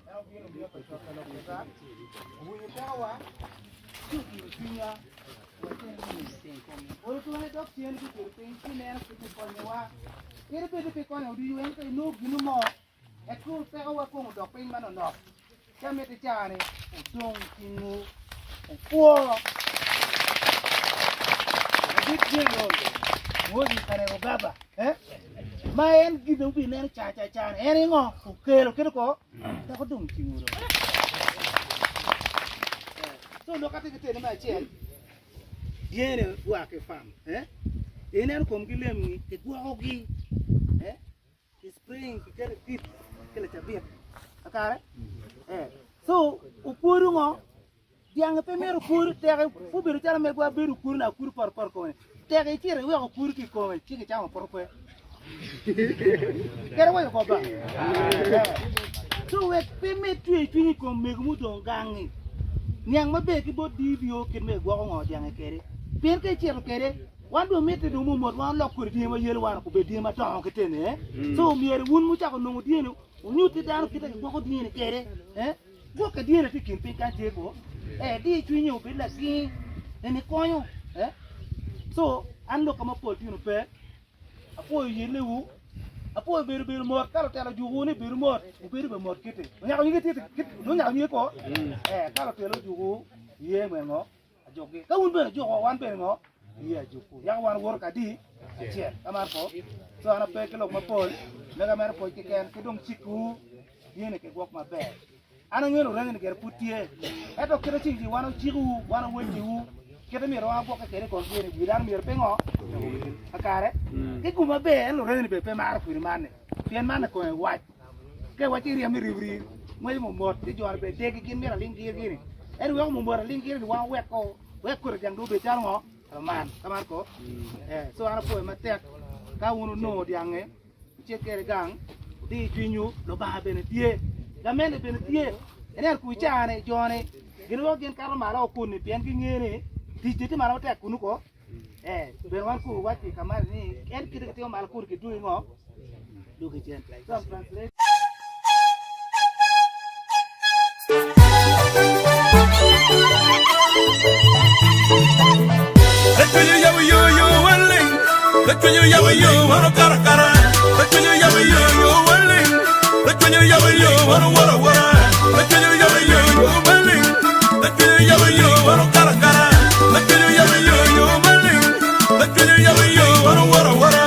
En obino obino pa cokke lok kita, owinyo pekowa, ci odiyo cwinywa wek en owiny. Olo twene dok cen gubedo piny ci neno kit me konyowa. Kadi bed ni pe konyo oducu, ento inongo gin mo Ento pekowa kong odok piny manonok, ci amito i caa-ni odong cingwu okwo. Ladit General Moses Kainerugaba, eh, ma en gin ma wubineno ca ca ca-ni, en aye ngo? Okelo kit ko dok odong cingwu dong. Eh, so lok atye ki teni me acel, dyene gua ki farm, eh, ineno komgi lemgi, kigwokogi, eh, Ki spring ki keto i dip ki lacabit kakare eh so okwodo ngo dyangi pe myero okwodo teke obedo calo megwa bedo okwodo na okwodo poto poto kome teke icito iweko okwodo ki kome ci kicamo poto kwe kede waco goba so wek pe med cwer cwiny i kom mego mudong gangi niang maber ki bot DVO kit me gwoko ngo dyangi kede pien ka icito kede Wan dong mitte dong mot wan olok kodi dyangi ma yelo wan obed dyangi madongo ki tene eh? So myero wun mucako nongo dyeni wunyut ki dano kite gigwoko dyeni kwede eh? Gwokke dyeni tye i kin piny kany tye ko eh, di cwinyi obed lagingi eni konyo eh? So an lokka mapol tino pe apwoyo yellewu apwoyo bedo bedo mot ka lutelo ojukowu ni bedo mot wubedo bene mot kiti onyako nyige tye onyako nyige ko eh, ka lutelo ojukowu ye ngo Ajukgi. Ka wun bene wujukowa, wan bene ngo? Iye ajukwu. Yako wan wuwoto kadi acel. Ka man ko, co an ape ki lok mapol, mega mere pwoc keken, ki dong cikwu dyene kigwok maber. An angeyo ni orangi ni gire pud tye, ento kite ceng ci wan ocikowu, wan oweciwu, kite myero wan wagwokke kwede i kom dyene, wi dano myero pingo? Kakare? Ki gum maber, en orangi ni bene pe maro kwede man-ni, pien man-ni kome wac. Ka iwaco iryem ni ribri ngweco momot ci joni bene degi gin myero aling girgi ni ento weko momot aling gire ni wan weko wek koti dyang dong obed calo ngo roman kaman ko eh so an apwoyo matek ka wun wunongo dyange wucit kwede gang wudi cwinywu Lubanga bene tye gamente bene tye ineno ku icane joni gin weko gin kato malo kuni pien gingeyo ni tic tye malo matek kunu ko Eh, bene wan ku waco i kamari ni en kite kitimo malo kunu kidwogi ngo? Dwogi cen. So I'm translating. Lacwinyo yabo yo yo waling Lacwinyo yabo yo wano kara kara Lacwinyo yabo yo yo waling Lacwinyo yabo yo wano wara wara Lacwinyo yabo yo yo waling Lacwinyo yabo yo wano kara kara Lacwinyo yabo yo yo waling Lacwinyo yabo yo.